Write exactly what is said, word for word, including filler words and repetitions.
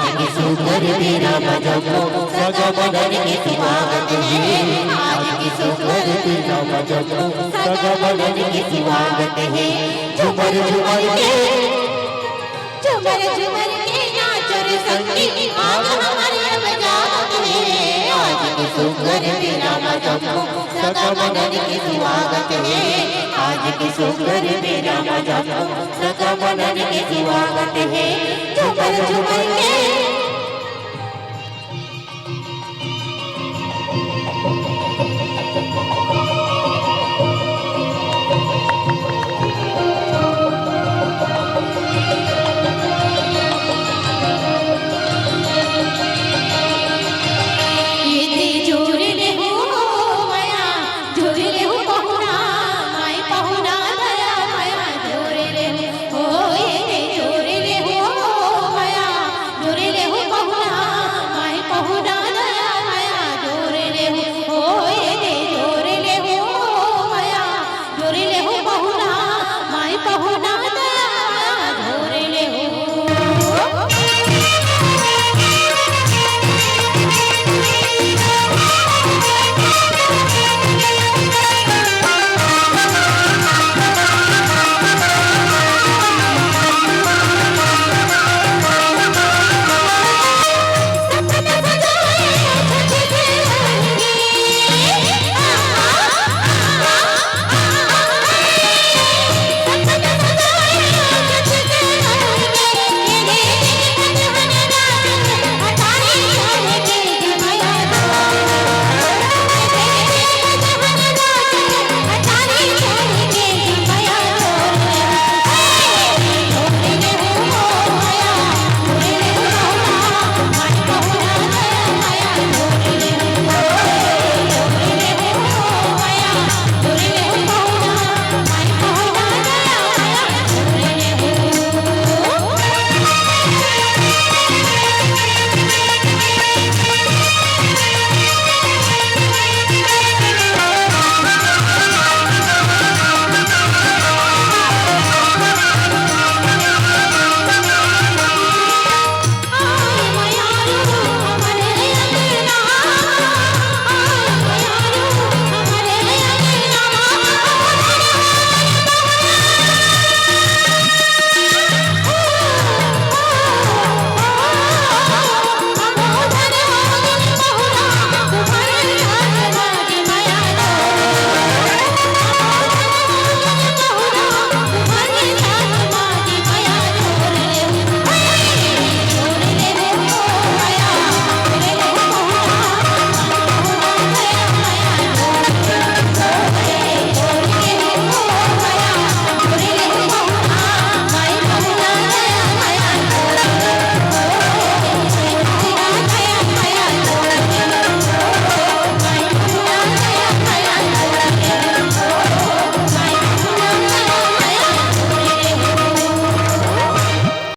आज के सुघर बेरा म जम्मो सगा मनन के सुवागत हे। आज के सुघर बेरा म जम्मो सगा मनन के सुवागत हे। झुमर झुमर के, झुमर झुमर के नाचो रे संगी, आज हमर अब जागत हे। आज के सुघर बेरा म जम्मो सगा मनन के सुवागत हे। आज के सुघर बेरा म जम्मो सगा मनन के सुवागत हे। झुमर झुमर के